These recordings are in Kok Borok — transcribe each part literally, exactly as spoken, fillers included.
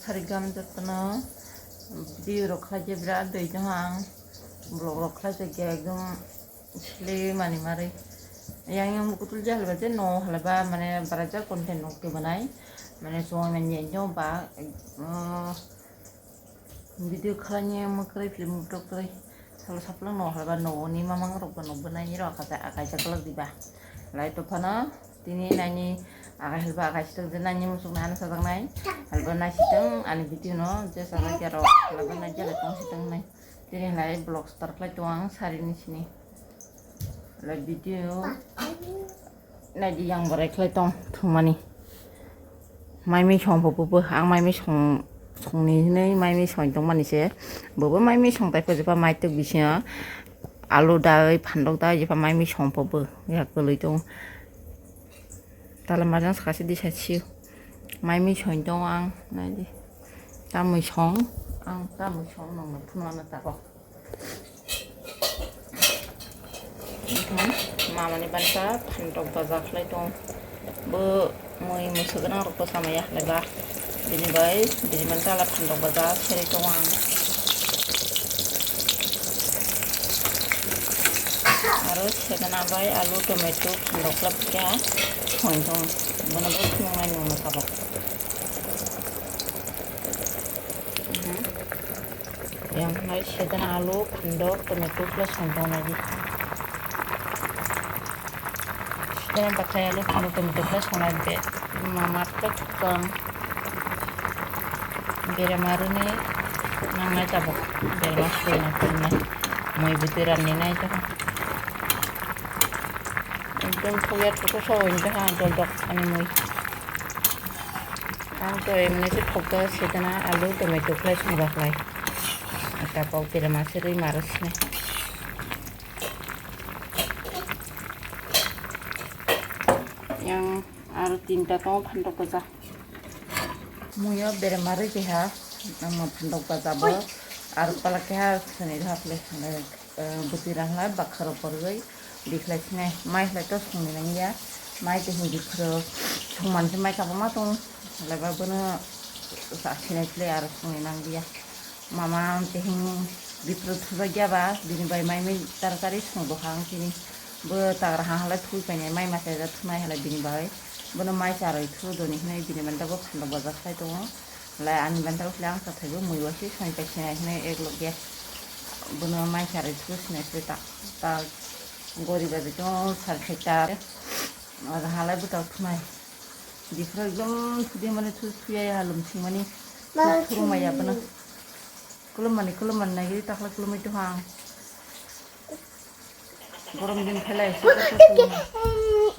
Sari gam jotono video rok khlai je birat dui tong ang, vlog rok khlai je ekdom sili mani mari. Yang yang bukutul jahal ba je no halai ba mane bara ja content nok te banai mane song men yen jong ba, eh, video khlai ni mwkroi film tok kroi. Salo saplong no halba no ni mamang rok no bwnai rok akai akai jaklak diba. Lai to phano tini nani akai halba akai siteng je nani musuk nani sajak nai. Halba nai siteng ani video no je sajak ya rok halba nai jale tong siteng nai. Tini lai vlog start khlai tong ang sari ni sini. Lai video. Naidi yang borai khlai tong thumani. Mai mi song bo bo ang mai mi song songni hinui mai mi song tong mani se. Bo bo mai mi song tai phoji pa mai tuk bisingo alu dai phandok dai je pa mai mi song bo bo ya kwlwi tong. Tala majang sakasi di sa siu. Mai mi song tong ang naidi. Tamui song ang tamui song nong thumana tako. Mamani banta phandok baja khlai tong. Bo mui musu gwnang rok bwsa maya khlai ba. Bini bai bini banta ala phandok baja serwi tong ang. Aro segana bai alu tomato phandok khlai kya song tong. Bono bo thumnai nung tabok. Yang hai sedana alu phandok tomato plus song tong nai di. Sedana bathai alu phandok tomato plus song nai be. Mama to tukang. Bere maruni nang nai tabok. Bere mas koi na koi na. Moi bwtwi ran ni nai tabok. Ekdom thuya thuku so win ha dol dok ani moi. Ang to emne se thokda sedana alu tomato khlai songja khlai. Ata kok pira mase rwi maro sini. Yang aro tinta tong phandok baja. Muyo bere maro keha, ang phandok baja bo. Aro pala keha sini ha khlai sini. Bwtwi rang lai bakha rok porgwi bikhlai sinai mai khlai to songni nangya mai twi hwnwi phwrwk songmani se mai kabangma tongo halai ba bono sa sinai khlai aro songni nangya mama tihing biphwrwk thubakya ba bini bai mai mui taratari songbo ha ang tini bo tagra ha halai thwi painai mai masa ja thwnai halai bini bai bono mai charwi thwdoni hinwi bini manta bo phandok bajak khlai tongo. Lai ani banta ukhli ang sathaibo mui waisi songwi kaisa hinwi ek logya. Bono mai charwi thus sinai se ta ta gori babi tong sar khai ta. Aro halai bwtang thumai. Biphuru ekdom thudi mani thus thuya ya lum singmani. Thurumai ya bono. Kulum mani kulum mani nagiri takla kulumai tuha ang. Gorom din phelai se.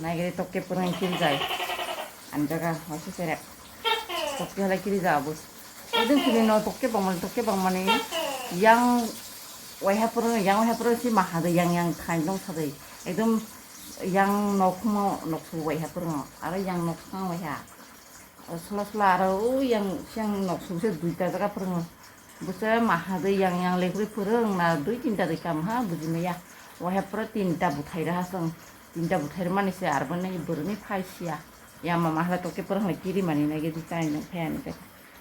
Nagiri tokke purang kiri jai. Anjaga waisi serek. Tokke halai kiri ja abo. Odin kiri no tokke bangmani tokke bangmani yang waiha purang yang waiha purang si maha de yang yang khain dong sadai. Ekdom yang nokhumo noksu waiha purang aro yang noksu waiha. Sula sula aro o yang siang noksu se duita jaga purang. Bwsa maha de yang yang lekri purang na dui tinta de kam ha bujimaya. Waiha pura tinta buthai raha song. Tinta buthai mani se arbo nai boroni phai sia. Ya mama hala toke porong le kiri mani nai gedi tai nang phai ani tai.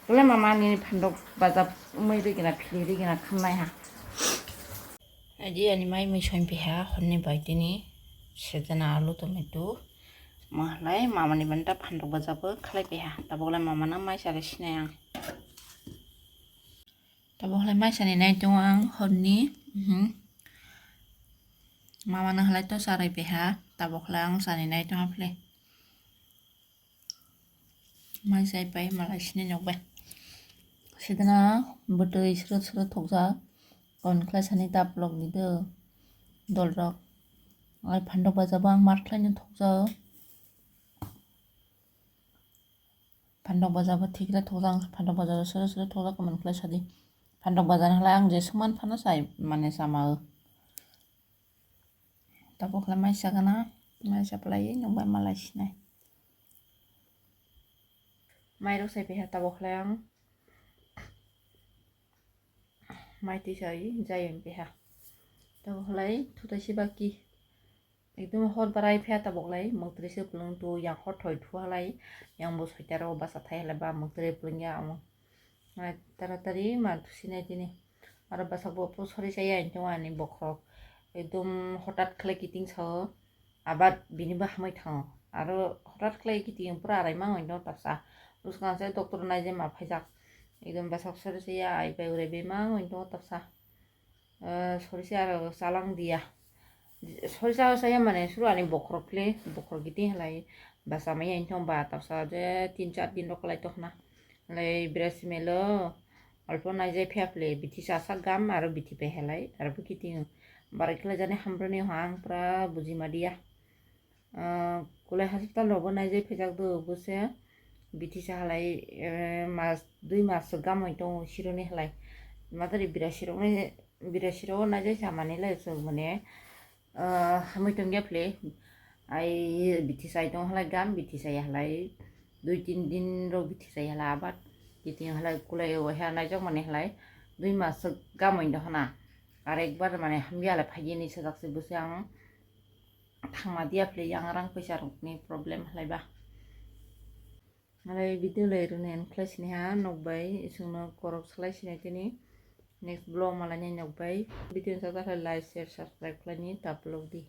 Tole mama nini phandok bajab umai rigi na phili rigi na khamnai ha. Aji ani mai mui soin piha honni bai tini sejana alu tomato. Mahalai mama ni banta phandok bajab khalai piha. Tabok le mama nang mai sare sinai ang. Tabok le mai sani nai tongo ang honni. Mhm. Mama nang halai to sarai piha. Tabok le ang sani nai tongo phle. Mai sai pai malai sini nok bai. Sidina bwtwi srot srot thokjak. Kon khlai sani ta plok di do. Dol rok. Ai phandok baja bo ang mar khlai no thokjak. Phandok baja bo thik khe thokjak ang phandok baja srot srot thokjak man khlai sadi. Phandok baja halai ang je suman phano sai mane sama o. Tabok khlai mai sagana, mai saplai nokbai malai sinai. Mai rok sai piha tabok khlai ang. Mai twi sai jai ang piha. Tabok khlai thutai si baki. Ekdom hor barai phiya tabok lai, mwktwi se pulung tu yang hor thoi thu halai, yang bo soita ro basa thai halai ba mwktwi pulung ya amo. Taratari ma thusinai tini. Aro bwsakbo po sori chaya hinwi tongo ani bokhorok. Ekdom hotat khlai kiting sao. Abar bini bo hamwi thango. Aro hotat khlai kiting pura arai mangwi tongo tapsa. Bwskang se doctor naijai ma phaijak. Ekdom bwsak sori chaya ai bai urai bai mangwi tongo tapsa. Sori se aro chalang diya. Sori sa saya mane suru ani bokhorok le, bokhorok giti halai basa maya hinwi tongo ba tapsa je tin char din rok kwlai tongna. Halai birasi melo alpo naijai phiya phle bithi sa sak gam aro bithi pai halai aro bo kiting barai khlai jani hambrani ho ang pura buji ma diya. Kulai hospital rogo naijai phaijak do bose bithi sa halai mas dui mas gam hinwi tongo sironi halai matari birasi rokni birasi rogo naijai samani lai chwng mane hamwi tongya phle. Ai bithi sai tong halai gam bithi sai halai dui tin din rok bithi sai halai abar kiting halai kulai o hai naijak mani halai dui mas gam hinwi dohona. Ar ekbar mane hamya halai phaiyani sajak se bose ang thangma diya phle yang rang paisa rokni problem halai ba. Halai video lai rwni ang khlai sini ha nok bai isingno korok salai sini tini next vlog malai nai nok bai video sajak halai like share subscribe khlai ni ta vlog di.